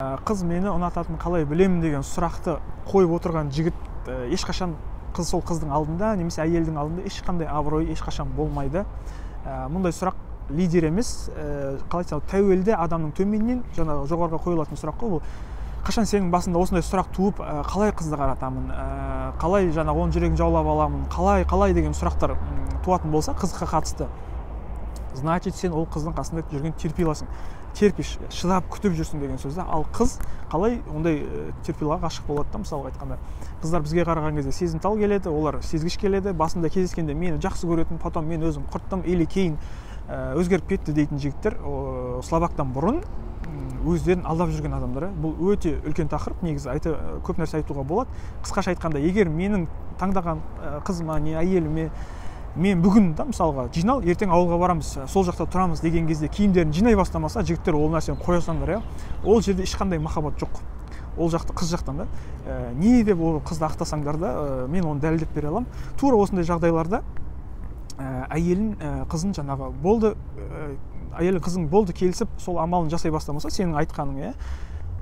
Қыз мені ұнататынын қалай білемін деген сұрақты қойып отырған жігіт ешқашан қыз, сол қыздың алдында немесе әйелдің алдында ешқандай абырой ешқашан болмайды. Мұндай сұрақ лидер емес, қалай айтсам, тәуелді адамның төменнен жаңағы жоғарыға қойылатын сұрақ қой бұл. Қашан сенің басында осындай сұрақ туып, қалай қызды қаратамын, қалай жаңағы оның жүрегін жаулап аламын, қалай қалай деген сұрақтар туатын болса қызға қатысты, значит, сен ол қыздың қасында жүрген терпиласың, терпишь, шыдап күтіп жүрсің деген сөз да. Ал қыз қалай ондай терпилаға ғашық болады да? Мысалға айтқанда, қыздар бізге қараған кезде сезімтал келеді, олар сезгіш келеді. Басында кездескенде мені жақсы көретін, потом мен өзім құрттым или кейін өзгеріп кетті дейтін жігіттер слабактан бұрын өздерін алдап жүрген адамдар. Бұл өте үлкен тақырып негізі, айта, көп нәрсе айтуға болады. Қысқаша айтқанда, егер менің таңдаған қызыма не әйеліме мен бүгін да, мысалға, жинал, ертең ауылға барамыз, сол жақта тұрамыз деген кезде киімдерін жинай бастамаса, жігіттер, ол нәрсені қоя салыңдар, иә. Ол жерде ешқандай махаббат жоқ ол жақта, қыз жақтан да. Не деп ол қызды ақтасаңдар да, мен оны дәлелдеп бере аламын. Тура осындай жағдайларда әйелін, қызын жаңағы болды, әйелі қызың болды келісіп, сол амалын жасай бастамаса, сенің айтқаның, иә,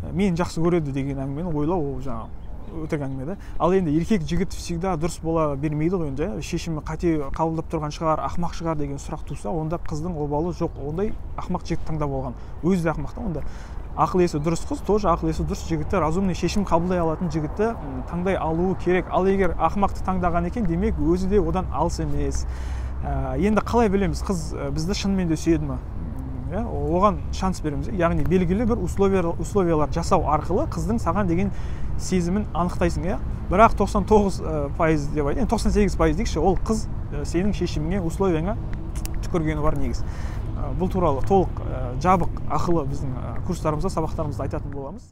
мені жақсы көреді деген әңгімені ойлау, ол жаңағы өтірік әңгіме да. Ал енді еркек жігіт всегда дұрыс бола бермейді ғой енді, шешімі қате қабылдап тұрған шығар, ақымақ шығар деген сұрақ туса, онда қыздың обалы жоқ, ондай ақымақ жігіт таңдап алған, өзі де ақымақ та. Онда ақыл есі дұрыс қыз тоже ақыл есі дұрыс жігітті, разумный шешім қабылдай алатын жігітті таңдай алуы керек. Ал егер ақымақты таңдаған екен, демек, өзі де одан алыс емес. Енді қалай білеміз, қыз бізді шынымен де сүйеді ма? Иә, оған шанс береміз, яғни белгілі бір условиялар жасау арқылы қыздың саған деген сезімін анықтайсың, иә. Бірақ 99% деп айтайын, 98% дейікші, ол қыз сенің шешіміңе, условияңа түкіргені бар негізі. Бұл туралы толық жабық, ақылы біздің курстарымызда, сабақтарымызда айтатын боламыз.